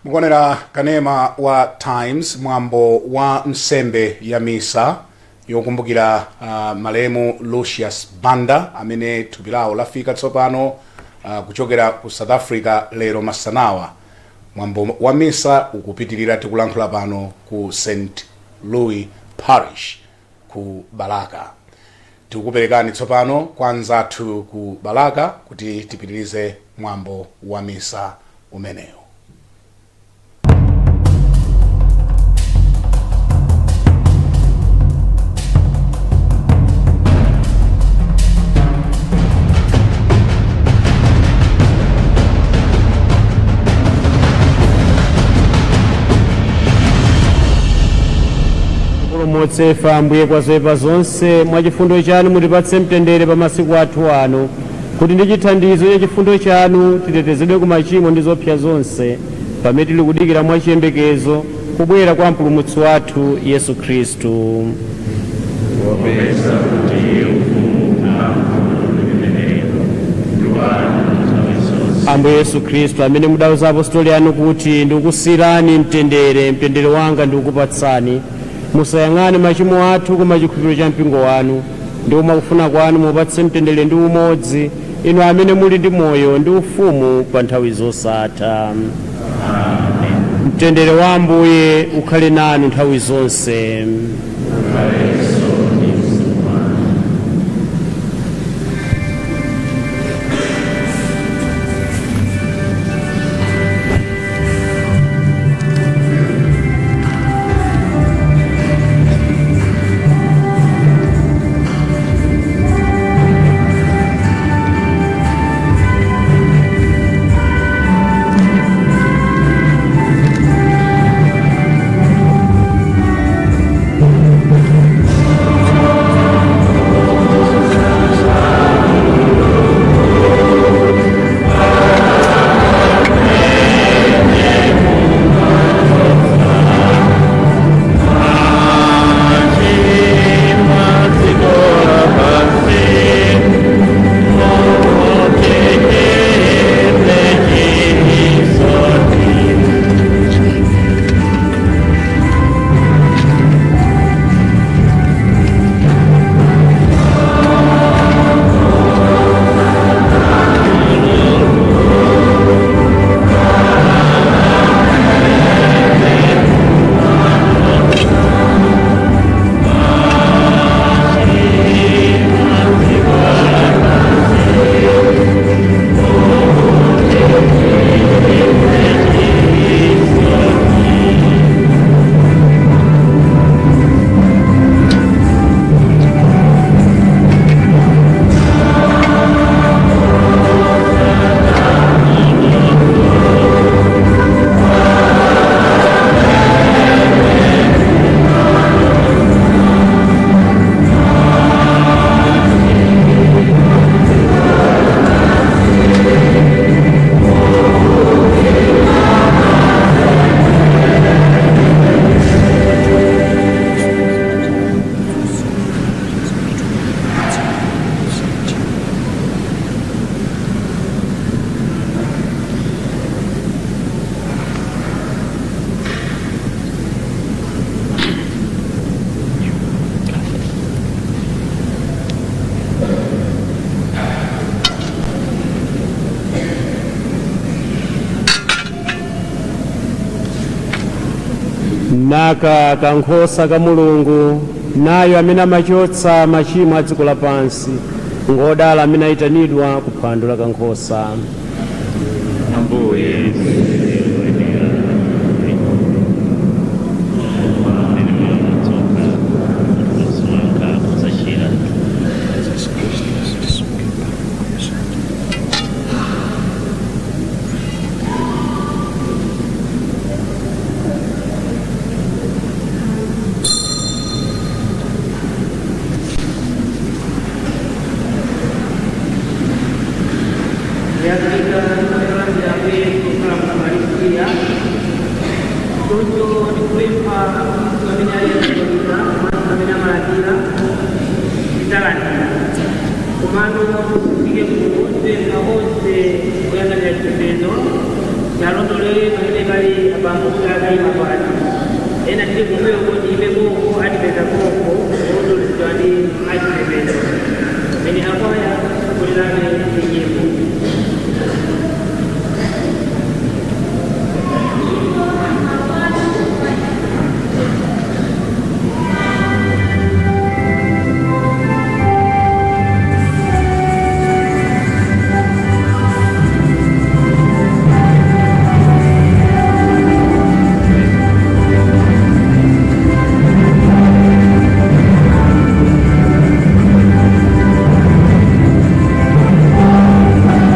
Mukuonera kanema wa Times, mwambo wa nsembe ya misa yokumbukira malemu Lucius Banda amene thupi lawo lafika tsopano kuchokera ku South Africa lero masanawa. Mwambo wa misa ukupitirira tikulankhula pano ku St Louis Parish ku Balaka. Tikukuperekani tsopano kwa anzathu ku Balaka kuti tipitirize mwambo wa misa umenewu. Pulumutse ife, Ambuye, kwa zoyipa zonse. Mwa chifundo chanu mutipatse mtendere pa masiku athu ano, kuti ndi chithandizo cha chifundo chanu titetezedwe ku machimo ndi zopsa zonse, pamene tili kudikira mwa chiyembekezo kubwera kwa Mpulumutsi wathu Yesu Khristu. Popeza kuti ufumu, mphamvu ndi ulemerero ndi wanu nthawi zonse. Ambuye Yesu Khristu, amene mudauza apostoli anu kuti, "Ndikusiyirani mtendere, mtendere wanga ndikukupatsani," musayang'ane machimo athu koma chikhulupiriro cha mpingo wanu, ndipo mwakufuna kwanu mupatse mtendere ndi umodzi, inu amene muli ndi moyo ndi ufumu pa nthawi zosatha. Mtendere wa Ambuye ukhale nanu nthawi zonse. Ukhalenso ndi mzimu wanu. Naka kankhosa ka Mulungu, nayo amene amachotsa machimo a dziko lapansi. Ngodala amene ayitanidwa ku phwando la kankhosa. Ambuye, sindine koma mmene mwadzoka mthunzi wanga udzachira. Yafika nthawi ya kukhala mukaristiya. Choncho ndikupempha Akhristu amene ali Akatolika komanso amene amalandira, tidzalandira, komano tifike kuno, tipempha onse oyang'anira chipembedzo. Tialondolere pamene pali abambo kuti akayima pati. Ena tili kumbuyo kuti ime koko atipeza koko olondolezedwa ndi achipembedzo. Mene akwaya kutsogolerabe ndi nyimbo. Thank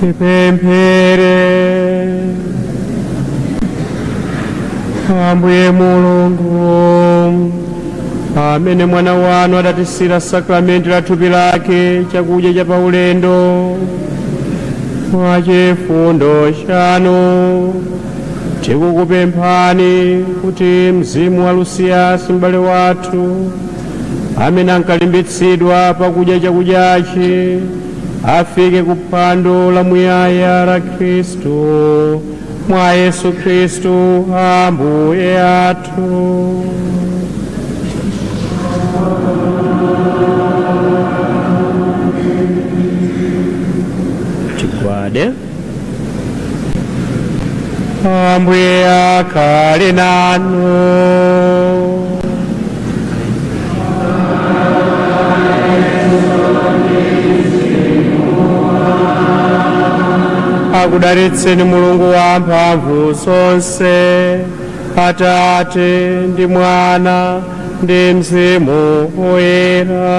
Tipemphere. Ambuye Mulungu, amene mwana wanu adatisira sakramenti la thupi lake, chakudya cha paulendo, mwa chifundo chanu tikukupemphani kuti mzimu wa Lusiyasi m'bale wathu, amene ankalimbitsidwa pakudya chakudyachi, afike ku phwando la muyaya la Khristu, mwa Yesu Khristu Ambuye athu. Tigwade. Ambuye akhale nanu. Akudalitseni Mulungu wa mphamvu zonse, Atate ndi Mwana ndi Mzimu Woyera.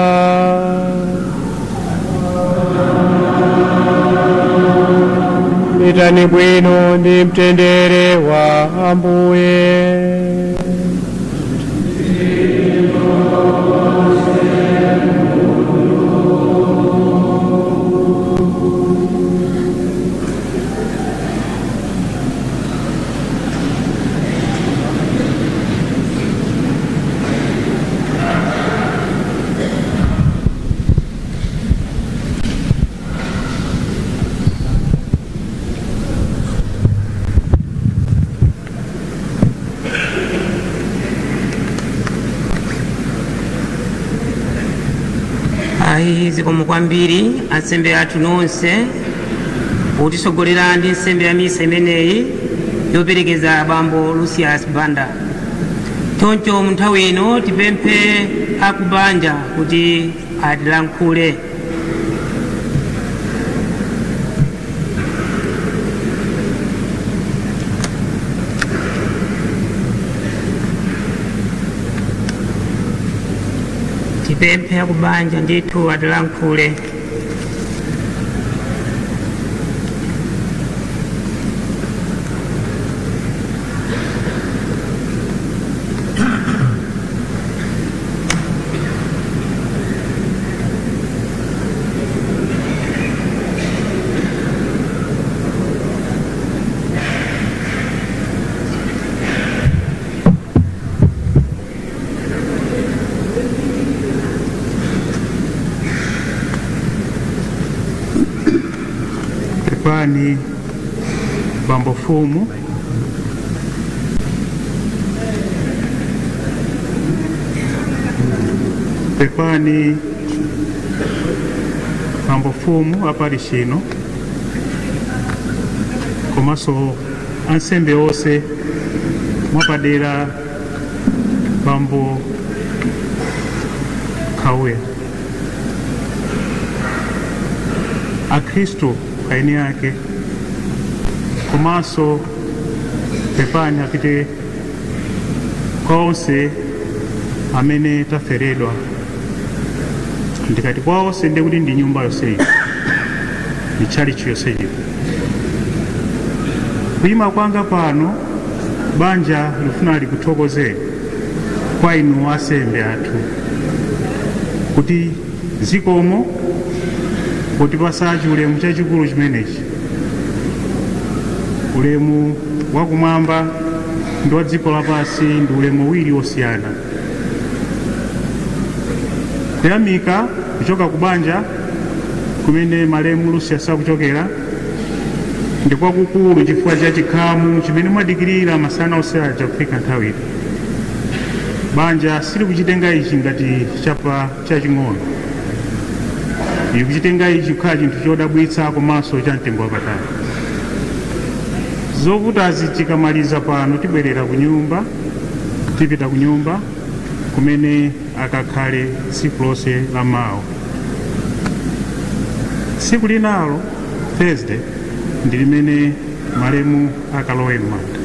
Pitani bwino ndi mtendere wa Ambuye. Ayi, zikomo kwambiri ansembe athu nonse potisogolera ndi nsembe ya misa imeneyi yoperekeza abambo Lucius Banda. Choncho mu nthawi ino tipemphe akubanja kuti atilankhule. Tipemphe akubanja ndithu atilankhule. Pepani bambo fumu, pepani bambo fumu aparish ino, komanso ansembe onse, mwapadera bambo Khauya, akhristu aeni ake, komanso pepani apite kwa onse amene taferedwa. Ndikati kwa onse ndiye kuti ndi nyumba yonseyi, ndi tchalitchi yonseyi. Kuyima kwanga pano, banja lifuna likuthokozeni kwa inu ansembe athu kuti zikomo potipasa chiulemu chachikulu chimenechi, ulemu wakumwamba ndi wa dziko lapansi ndi ulemu uwiri wosiyana. Kuyamika kuchoka ku banja kumene malemu Lucius akuchokera ndi kwakukulu chifukwa cha chikhamu chimene mwadikirira masana onse aja kufika nthawi ino. Banja silikuchitenga ichi ngati chapa chaching'ono, ikuchitenga ichi kukhala chinthu chodabwitsa komanso cha mtengo wapatali. Zovutazi tikamaliza pano tibwerera ku nyumba, tipita ku nyumba kumene akakhale tsiku lonse la mawa. Tsiku linalo, Thursday, ndi limene malemu akalowe m'manda.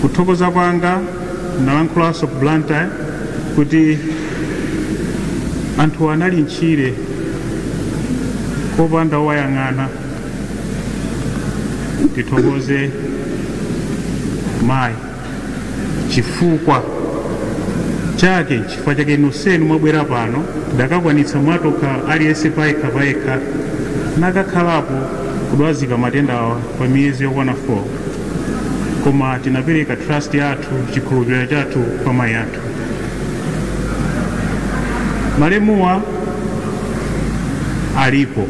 Kuthokoza kwanga, ndalankhulanso ku Blantyre kuti anthu anali mtchire kopanda owayang'ana. Tithokoze mayi chifukwa chake, chifukwa chake nonsenu mwabwera pano. Tidakakwanitsa mwatokha, aliyense payekha payekha, nakakhalapo kudwazika matenda awa pa miyezi yokwana 4, koma tinapereka trust yathu, chikhulupiriro chathu kwa mayi athu. Malemuwa alipo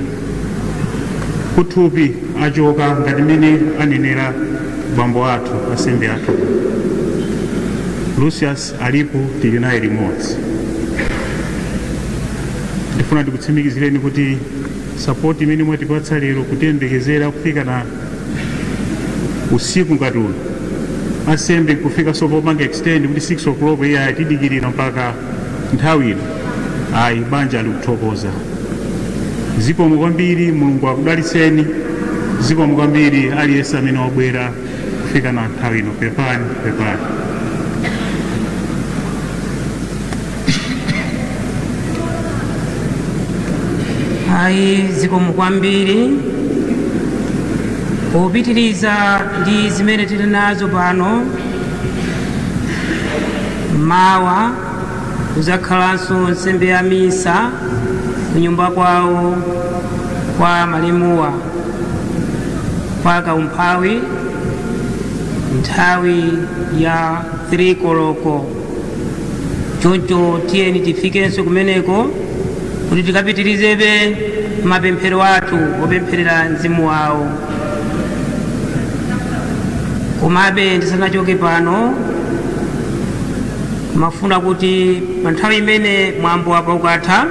kuthupi, achoka ngati mmene anenera bambo athu, asembe athu. Lucius alipo, tili naye limodzi. Ndifuna ndikutsimikizireni kuti support imene mwatipatsa lero, kutiyembekezera kufika na usiku ngati uno, asembe kufika sopopanga extend kuti 6 o'clock, iye tidikirira mpaka nthawi ino, ayi, banja likuthokoza. Zikomo kwambiri, Mulungu akudalitseni. Zikomo kwambiri aliyense amene wabwera kufika na nthawi ino. Pepani, pepani. Ayi, zikomo kwambiri. Popitiriza ndi zimene tili nazo pano, mawa kuzakhalanso nsembe ya misa kunyumba kwawo kwa malemuwa kwa Kaumphawi nthawi ya 3 koloko. Choncho tiyeni tifikenso kumeneko kuti tikapitirizebe mapemphero athu opempherera mzimu wawo. Komabe ndisanachoke pano, mafuna kuti pa nthawi imene mwambo apa ukatha,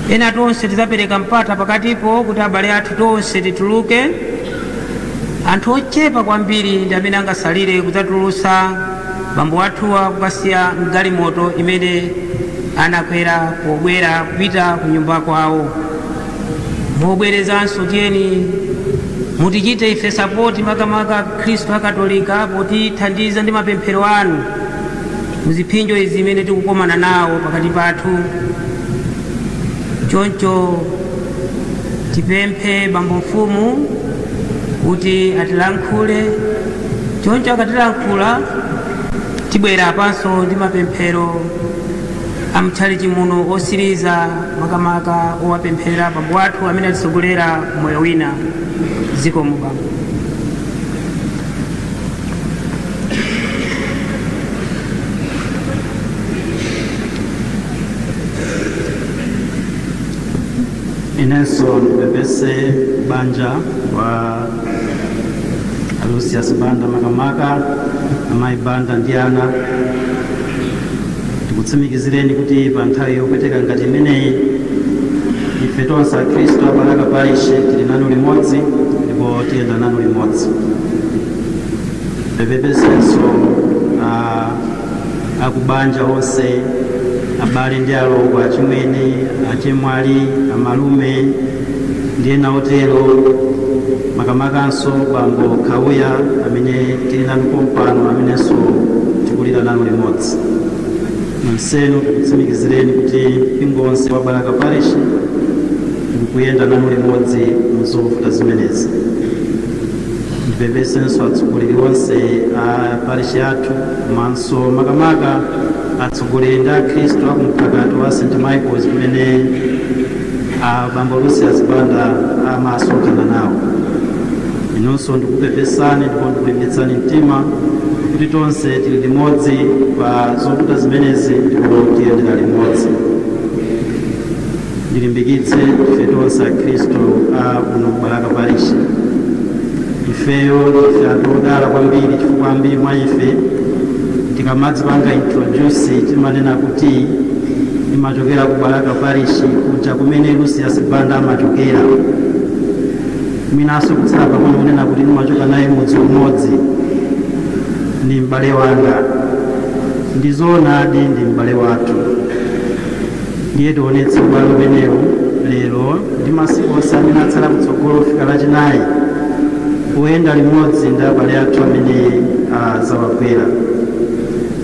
ena tonse tidzapereka mpata pakatipo kuti abale athu tonse tituluke. Anthu ochepa kwambiri ndi amene angasalire kudzatulutsa bambo athuwa kukasiya mgalimoto imene anakwera pobwera kupita ku nyumba kwawo. Mobwerezanso, tiyeni mutichite ife support, makamaka Khristu Akatolika, potithandiza ndi mapemphero anu muziphinjo izi imene tikukomana nawo pakati pathu. Choncho tipemphe bambo mfumu kuti atilankhule. Choncho akatilankhula, tibwera apanso ndi mapemphero amtchalichi muno osiriza, makamaka owapempherera bambo athu amene atisogolera moyo wina. Zikomo, bambo. Inenso ndipepese banja wa Lucius Banda, makamaka amayi Banda ndi ana. Tikutsimikizireni kuti pa nthawi yopweteka ngati imeneyi, ife tonse Akhristu a Balaka Parish tili nanu limodzi ndipo tiyenda nanu limodzi. Ndipepesenso akubanja onse, abale ndi alongo, achimwene, achemwali, amalume ndi ena otero, makamakanso bambo Khauya amene tili nanu pompano, amenenso tikulira nanu limodzi. Nonsenu tikutsimikizireni kuti mpingo wonse wa Balaka Parish tikuyenda nanu limodzi muzovuta zimenezi. Ndipepesenso atsogoleri onse a parish yathu, komanso makamaka atsogoleri ndi Akhristu akumphakati wa St Michaels kumene abambo Lucius Banda amasonkhana nawo. Inunso ndikupepesani ndipo ndikulimbitsani mtima kuti tonse tili limodzi pa zovuta zimenezi ndipo tiyendera limodzi. Ndilimbikitse ife tonse Akhristu a kuno Balaka Parish, ifeyo ndife anthu odala kwambiri, chifukwa ambiri mwa ife tikamadzipanga introduce timanena kuti imachokera ku Balaka Parish kuja kumene Lucius Banda amachokera, mwinanso kutsala pang'ono kunena kuti ndimachoka naye mudzi umodzi, ndi m'bale wanga. Ndi zoonadi, ndi m'bale wathu. Ndiye tionetse ubale umenewu lero ndi masiku onse amene atsala kutsogolo kufika Lachinayi, kuyenda limodzi ndi abale athu amene azawagwera.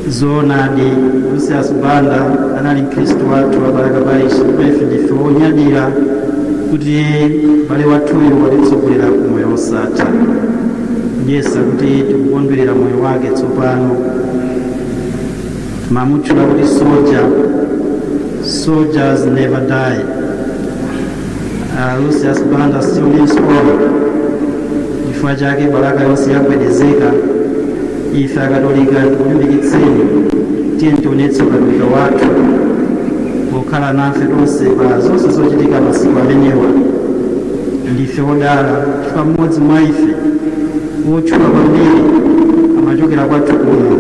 Zoonadi, Lucius Banda anali mkhristu wathu wa Balaka Parish, ndipo ife ndife onyadira. Kuti m'bale wathuyu watitsogolera ku moyo wosatha, ndiyesa kuti tikukondwerera moyo wake tsopano. Mamutchula kuti soldier. Soldiers never die. Lucius Banda still lives on. Chifukwa chake Balaka yonse yagwedezeka. Ife Akatolika tikulimbikitseni, tiye tionetse ukatolika wathu pokhala nafe tonse pa zonse zochitika masiku amenewa. Ndife odala chifukwa mmodzi mwa ife wotchuka kwambiri amachokera kwathu kuno.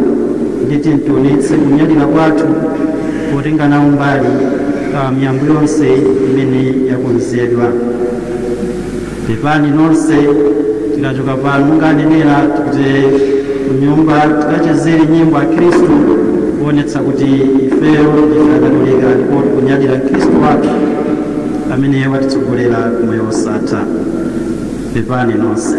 Ndi tiye tionetse kunyadira kwathu potenga nawo mbali pa miyambo yonse imene yakonzedwa. Pepani nonse, tikachoka pano munganenera tikuti kunyumba tikachezere nyimbo ya Khristu kuonetsa kuti ifeyo ndife Akatolika ndipo tikunyadira Khristu wathu amene watitsogolera kumoyo wosatha. Pepani nonse.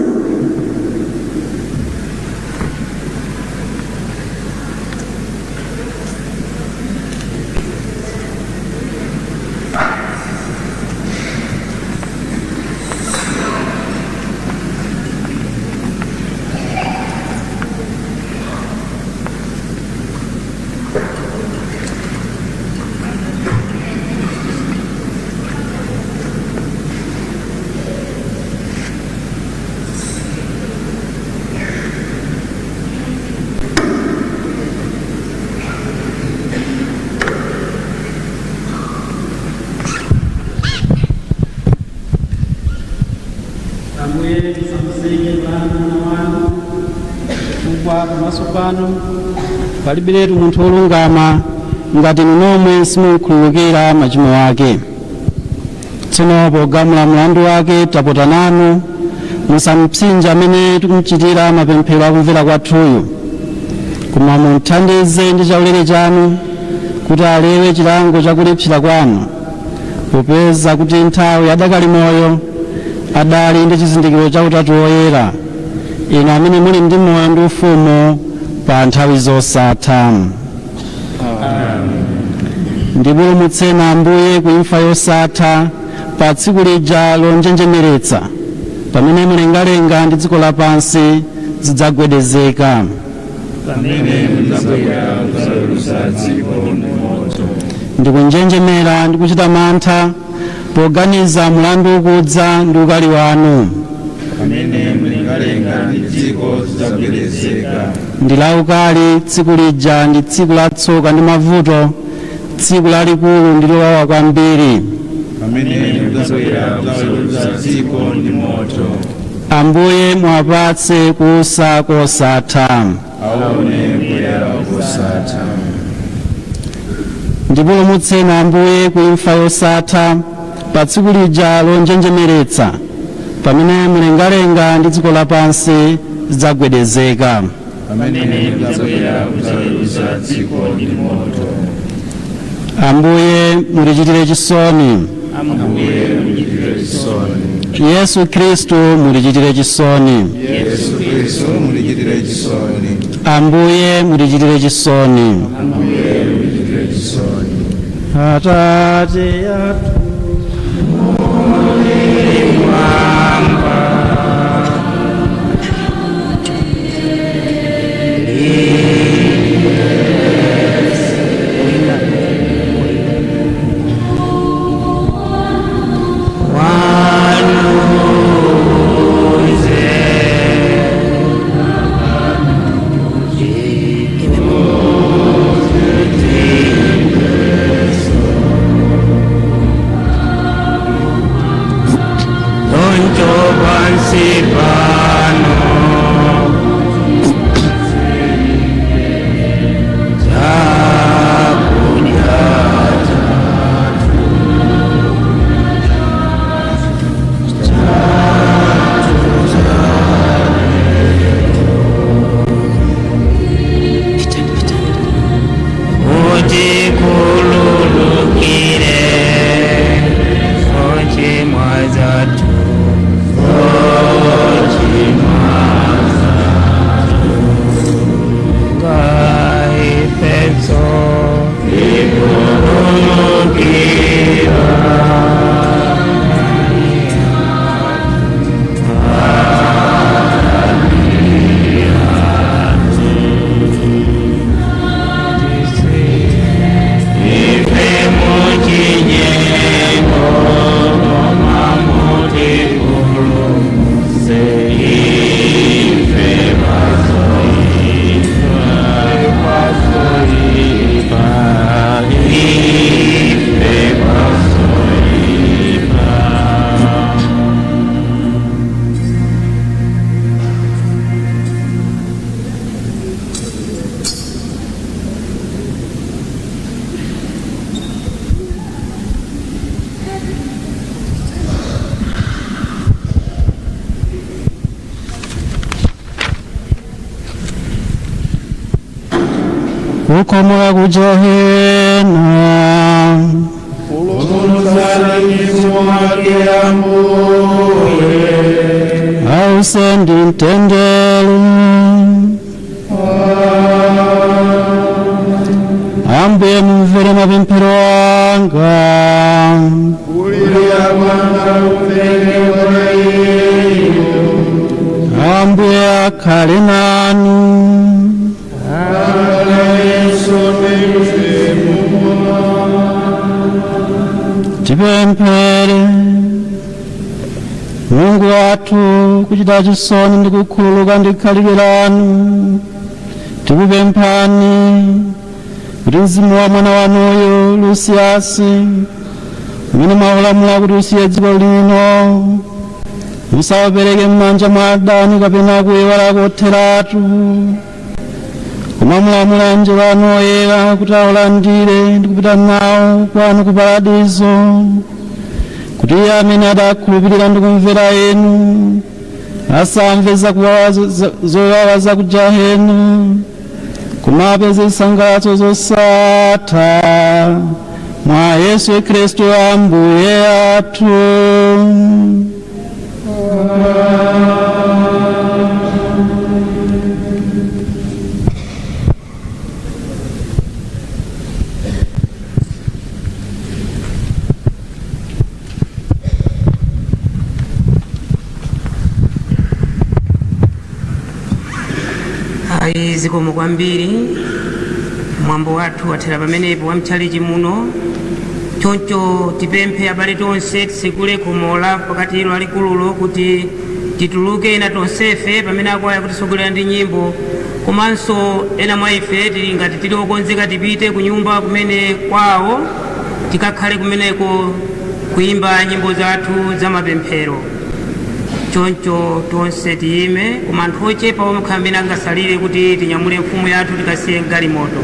Ambuye, tisamsenge mlandu mwana wanu, chifukwa pamaso panu palibiretu munthu wolungama ngati inu nomwe simukhululukira machimo ake. Tsono pogamula mlandu wake tapota nanu, musamupsinje amene tikumuchitira mapemphero akumvera kwathuyu, koma muthandize ndi chaulere chanu kuti alewe chilango chakulipsira kwanu, popeza kuti nthawi adakali moyo adali ndi chizindikiro cha Utatu Woyera, inu amene muli ndi moyo ndi ufumu pa nthawi zosatha. Ndipulumutseni Ambuye ku imfa yosatha pa tsiku lija lonjenjemeretsa, pamene mlengalenga ndi dziko lapansi zidzagwedezeka, pamene mudzabwera kudzaweruza dziko ndi moto. Ndikunjenjemera ndi kuchita mantha poganiza mlandu ukudza ndi ukali wanu, pamene mlengalenga ndi dziko zidzagwedezeka. Ndi laukali tsiku lija, ndi tsiku la tsoka ndi mavuto, tsiku lalikulu ndi lowawa kwambiri, pamene mudzabwera kudzaweruza dziko ndi moto. Ambuye, muwapatse kuusa kosatha, aone kuyera kosatha. Ndipulumutseni Ambuye ku imfa yosatha pa tsiku lija lonjenjemeretsa, pamene mlengalenga ndi dziko lapansi zidzagwedezeka, pamene mudzabwera kudzaweruza dziko ndi moto. Ambuye, mutichitire chisoni. Ambuye, mutichitire chisoni. Yesu Khristu, mutichitire chisoni. Yesu Khristu, mutichitire chisoni. Ambuye, mutichitire chisoni. Ambuye, mutichitire chisoni. Atate athu Kukhomo la ku jehena. Pulumutsani mzimu wake Ambuye. Ause ndi mtendere. Ambuye, mumvere mapemphero anga. Kulira kwanga kumveke kwa inu. Ambuye akhale nanu. Akhalenso ndi mzimu. Tipemphere. Mulungu wathu, kuchita chisoni ndi kukhululuka ndi khalidwe lanu, tikupemphani kuti mzimu wa mwana wanuyo Lusiyasi, umene mwaulamula kuti usiye dziko lino, musaupereke m'manja mwa adani kapena kuyiwala kotheratu, koma mulamula anjelo anu oyera kuti aulandire ndi kupita nawo kwanu ku paradizo, kuti iye amene adakhulupirira ndi kumvera inu asamve zakuwawa zowawa za ku jahena, koma apeze zisangalatso zosatha mwa Yesu Khristu Ambuye athu. Ayi, zikomo kwambiri. Mwambo wathu wathera pamenepo wa mtchalichi muno. Choncho tipemphe abale tonse titsekule khomo la pakatilo lalikululo kuti tituluke ena tonsefe pamene akwaya kutisogolera ndi nyimbo, komanso ena mwa ife tili ngati tili okonzeka tipite ku nyumba kumene kwawo, tikakhale kumeneko kuimba nyimbo zathu za mapemphero. Choncho tonse tiyime, koma anthu ochepa omwe amene angasalire kuti tinyamule mfumu yathu tikasiye mgalimoto.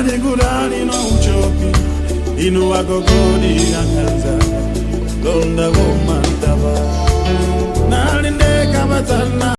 Kutali kutali no uchoki inu wagogodi akanza londa womantaba nalindeka batana.